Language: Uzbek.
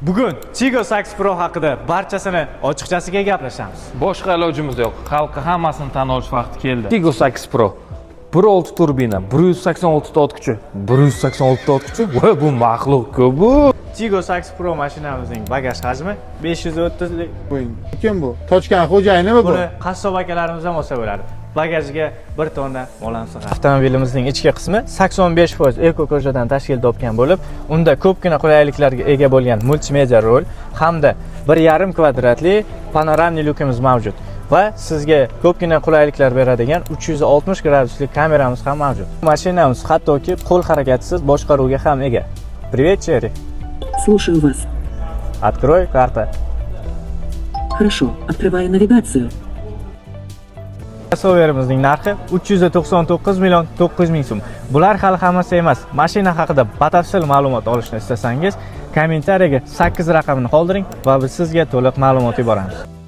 Bugun Tiggo 8 Pro haqida barchasini ochiqchasiga gaplashamiz. Boshqa ilojimiz yo'q. Xalqqa hammasini tan olish vaqti keldi. Tiggo 8 Pro 1.6 turbina, 186 ta ot kuchi, 186 ta ot kuchi. Voy, bu maxluq-ku bu. Tiggo 8 Pro mashinamizning bagaj hajmi 530 lik. Kim bu? Tochkan xo'jayinimi bu? Buni qassob akalarimiz ham olsa bo'ladi. Bagajiga 1 tonna mol ham sig'adi. Avtomobilimizning ichki qismi 85% eko kojadan tashkil topgan bo'lib, unda ko'pgina qulayliklarga ega bo'lgan multimedia rul hamda 1,5 kvadratli panoramli lyukimiz mavjud va sizga ko'pgina qulayliklar beradigan 360 graduslik kameramiz ham mavjud. Mashinamiz hattoki qo'l harakatisiz boshqaruvga ham ega. Привет, Черри. Слушаю вас. Открой карта. Хорошо, открываю навигацию. Crossoverimizning narxi 399 million 900 ming so'm. Bular hali hammasi emas. Mashina haqida batafsil ma'lumot olishni istasangiz, kommentariyaga 8 raqamini qoldiring va biz sizga to'liq ma'lumot yuboramiz.